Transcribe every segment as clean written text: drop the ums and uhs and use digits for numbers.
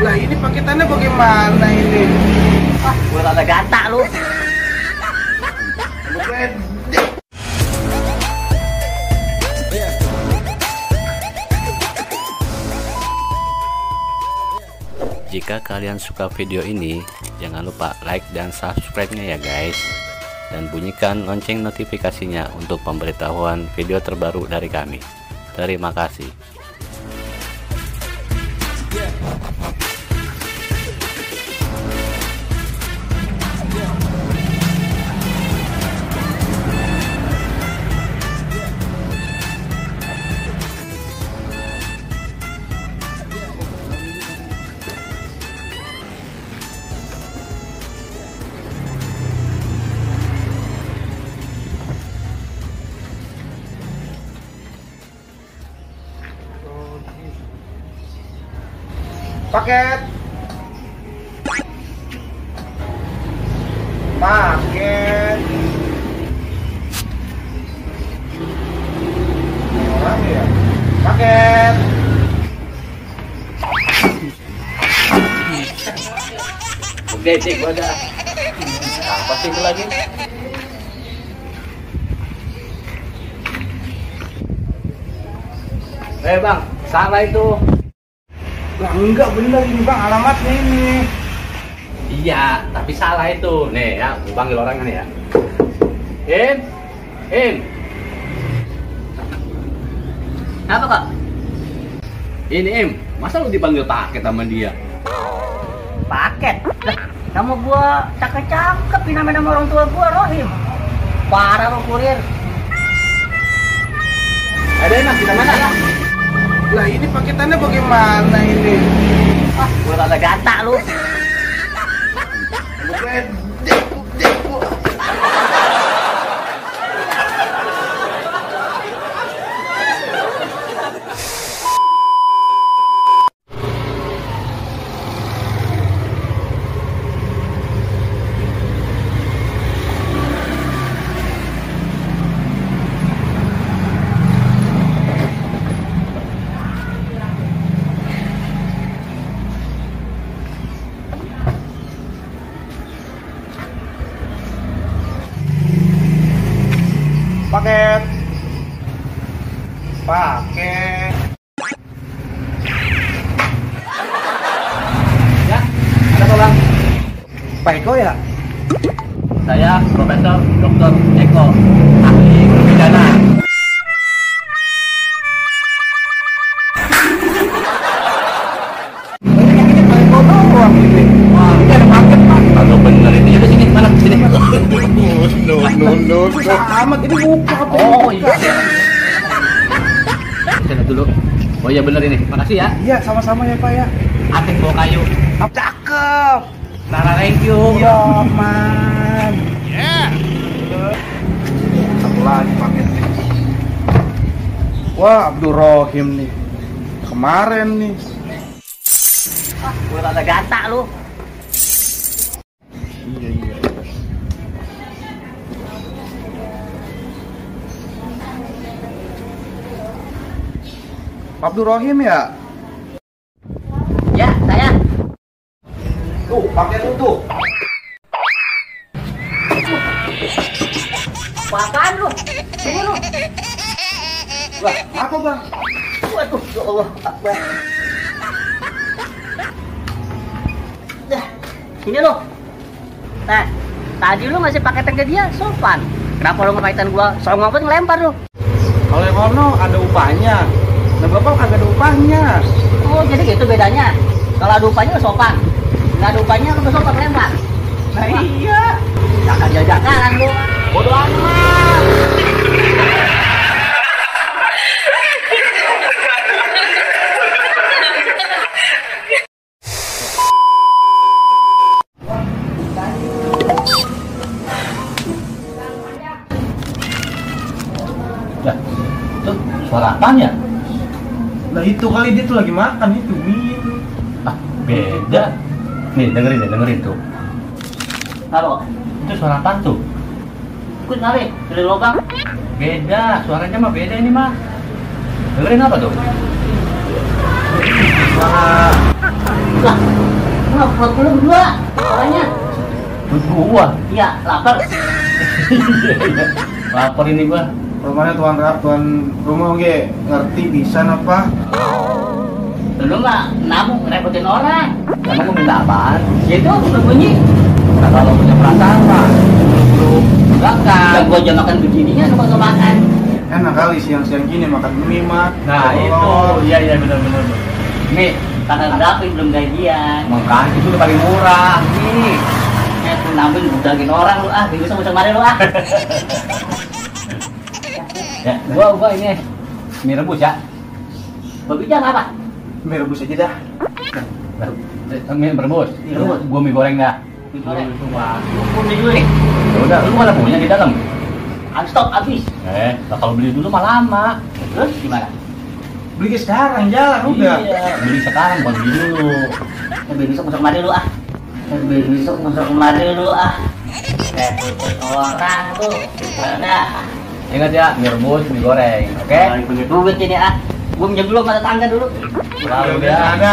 Lah ini paketannya bagaimana ini? Ah, gue rada gata lu. Jika kalian suka video ini, jangan lupa like dan subscribe-nya ya guys. Dan bunyikan lonceng notifikasinya untuk pemberitahuan video terbaru dari kami. Terima kasih. Paket. Orang ya. Paket. Oke, cek gua dah. Apa sih itu lagi? Bang, salah itu. Lah enggak bener ini bang, alamatnya ini. Iya, tapi salah itu. Nih ya, gua panggil orangnya nih ya. Im. Apa kak? Ini Im, masa lu dipanggil paket sama dia? Paket? Lah, nama gua cakep-cakep, nama orang tua gua Rohim. Parah lo kurir. Ada enak, kita mana ya? Lah ini paketannya bagaimana ini? Ah, gua rada gata lu. Paket. Ya, ada tolong. Pak Eko ya? Saya Profesor Dr. Eko, ahli pidana. Ini Pak Eko doang ini. Wah, ini ada paket pak. Kalau bener ini udah sini, mana sini? No. Amat ini buka apa? Oh iya. Saya dulu. Oh iya bener ini. Makasih ya. Iya sama-sama ya Pak ya. Atik bawa kayu. Cakep. Nara, thank you. Iya man. Satu lagi paket nih. Wah Abdul Rohim nih. Kemarin nih. Ah, gua rada gata lu. Iya. Abdul Rohim ya? Ya, saya. Tuh, paket lu tuh. Apaan lu? Sini lu. Lah, apa bang? Waduh, ya Allah Akbar. Dah, sini lu. Nah, tadi lu ngasih paketan ke dia, sopan. Kenapa lu ngepaketan gua? Soal ngopet ngelempar lu. Kalau yang ono ada upahnya. Nah bapak kagak ada upahnya. Oh, jadi gitu bedanya. Kalau ada upahnya lu sopan. Nggak ada upahnya lu sopan ngelempar. Nah iya. Jangan jajakan lu. Bodoh amat. Ya, itu suara apaan ya? Lah itu kali dia tuh lagi makan itu mie itu. Ah, beda. Nih, dengerin tuh. Halo, Itu suara apaan tuh? ikut narik dari lubang. Beda, suaranya mah beda ini mah. Dengerin apa tuh? Lah, mah perut lu berdua. Orangnya. Buat gua. Iya, lapar. Lapar ini gua. Rumahnya tuan rumah ge ngerti bisa apa? Lu mah nabung repotin orang. Emang gua minta apaan? Itu udah bunyi. Nah, kalau punya perasaan mah buru belakang. Yang gua aja makan begininya lu kagak makan. Enak kali siang-siang gini makan mie mah. Nah, itu. Iya benar. Nih, Tanggal berapa belum gajian. makanya itu udah paling murah. Nih. Tuh nabung budalin orang lu bisa muncul kemarin lu Ya, gua ini mie rebus ya. Babijang apa? Mie rebus aja dah. Mie rebus. Rebus. Gua mie goreng dah. Mie goreng. Beli dulu nih. Ya udah, lu mana punya di dalam? Stok habis. Lah kalau beli dulu mah lama. Terus gimana? Beli sekarang jalan udah. Iya, beli sekarang bukan beli dulu. Beli besok masuk kemari lu Beli besok masuk kemari lu orang tuh. Ada. Ingat ya, mie rebus, mie goreng, oke? Punya duit ini Gua minjem dulu sama tetangga dulu. Lalu Udah ada.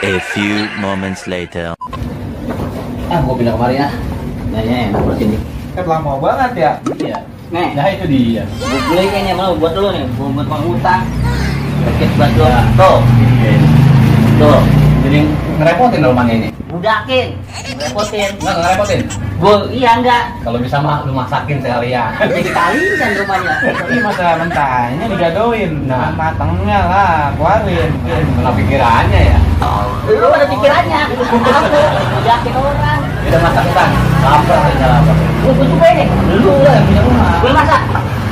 A few moments later. Gua pindah kemari ya. Nah, enak buat sini. Kan lama banget ya. Iya. Nih, Nah itu dia. gua beli kayaknya mau buat dulu nih, buat pengutang. Paket buat lu. Ya. Tuh, tuh. Jadi ngerepotin rumahnya ini. Budakin, repotin. Enggak ngerepotin. Iya enggak. Kalau bisa mah lu masakin sekalian. Jadi kalian kan rumahnya. Tapi masalah mentahnya digadoin. Nah. Matangnya lah, keluarin. Kena pikirannya ya. Lu ada pikirannya. Aku budakin orang. Udah masak kan? Lapar aja lapar. Gua juga ini. Lu lah yang punya rumah. Gue masak.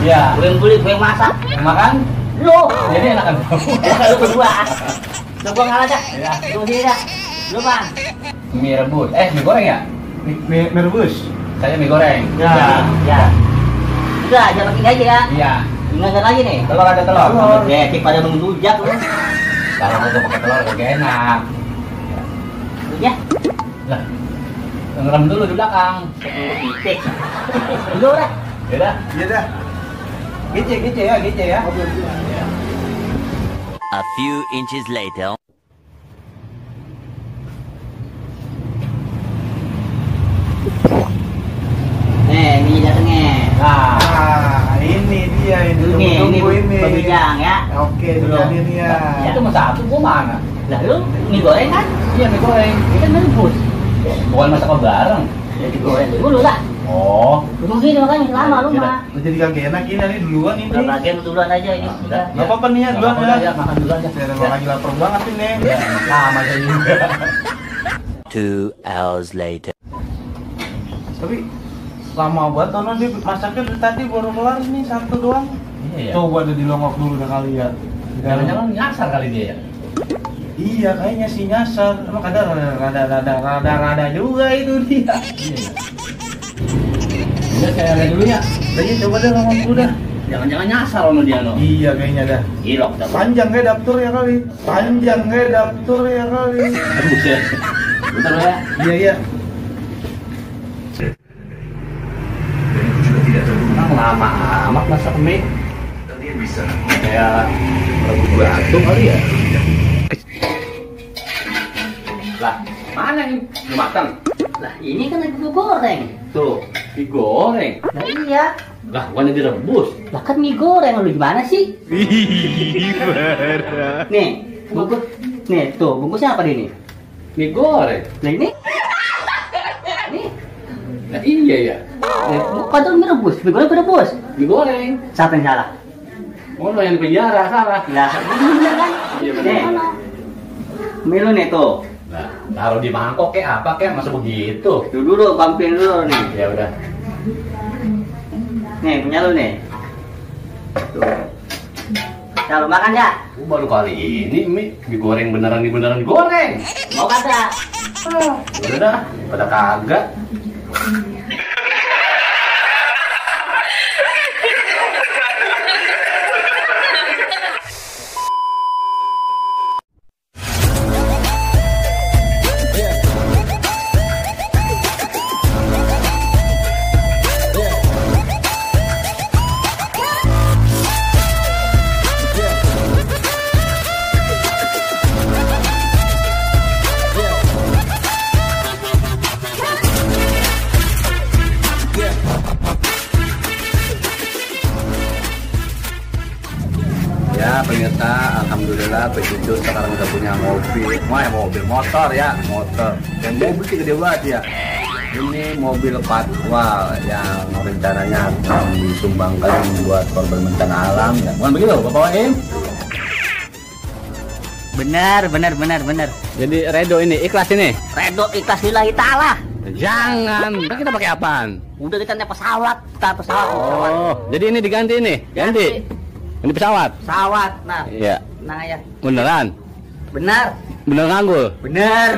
Iya. Gue yang beli, gue yang masak. Yang makan? Lu. Jadi enakan. Lu berdua. Lu gua ngalah dah. Ya. Lu sini dah. Lu bang. Mie rebus. Mie goreng ya? Mie rebus. Saya mie goreng. Ya. Ya. Udah, jangan pakai aja ya. Iya. Ingat lagi nih. Telur ada telur. Kreatif pada mengunjak lu. Kalau mau pakai telur gak enak. Ya. Lah. Ngerem dulu di belakang. Titik. Lu dah. Ya dah. Iya dah. Gece ya. A few inches later. Ini datangnya. Nah, Ini dia ini. Ini Tunggu ini. pembijang ya. Oke, Belum. dijadiin ya. Ya. itu mau satu, gua mana? Lah lu mie goreng kan? Iya mie goreng. Ini kan rebus. Bukan masak bareng. Jadi goreng dulu lah. Oh. Lu gini makanya lama lu Ya, mah. Jadi kagak enak ini duluan ini. Udah bagian duluan aja ini. Udah. Gak apa-apa nih ya, duluan Nggak apa-apa, ya. makan dulu aja. Saya lagi lapar banget ini. Ya, sama saya juga. 2 hours later. Tapi lama banget Tono dia masaknya dari tadi baru kelar nih satu doang. Iya ya. Coba udah dilongok dulu dah kali ya. Jangan-jangan nyasar kali dia ya. Iya kayaknya sih nyasar. Emang kadang rada juga itu dia. Iya ya. Udah saya lihat dulu ya. Udah ya coba deh ngomong dulu dah. Jangan-jangan nyasar sama dia lo. Iya kayaknya dah. Gilok dah. Panjang kayak daftar ya kali. Panjang kayak daftar ya kali. Buset. Bentar lo ya. Iya. Emang lama amat masak mie. Kayak rebus batu kali ya. Lah, mana ini? Lu makan? Lah ini kan lagi gua goreng. Tuh, digoreng. Lah iya. Lah, bukannya direbus. Lah kan mie goreng lu gimana sih? Nih, bungkus. Nih, tuh bungkusnya apa ini? Mie goreng. Lah ini? Nih, Nah, iya ya. padahal mie rebus, mie goreng rebus. Mie goreng. Siapa yang salah? Oh, lo yang di penjara salah. Lah, ini bener kan? Iya, bener. Nih, mie lu nih tuh. Nah, taruh di mangkok kayak apa kayak masa begitu. Tuh dulu, bampin dulu nih. Ya udah. Nih, punya lu nih. Tuh. Nah, lu makan ya? Baru kali ini mie digoreng beneran digoreng. Mau kagak? Udah dah, pada kagak. Ya pemirsa, alhamdulillah Pecucu sekarang udah punya mobil motor ya, motor. Dan mobil sih gede banget ya. Ini mobil patwal yang rencananya akan disumbangkan buat korban bencana alam. Ya, bukan begitu, Bapak Wahim? Benar. Jadi Redo ini ikhlas ini. Redo ikhlas lillahi ta'ala. Jangan, kan kita pakai apaan? Udah kita naik pesawat, pesawat. Oh, jadi ini diganti ini, ganti. Ini pesawat. Pesawat. Nah, Iya. nah ya. Beneran? Benar. Bener nganggul? Benar.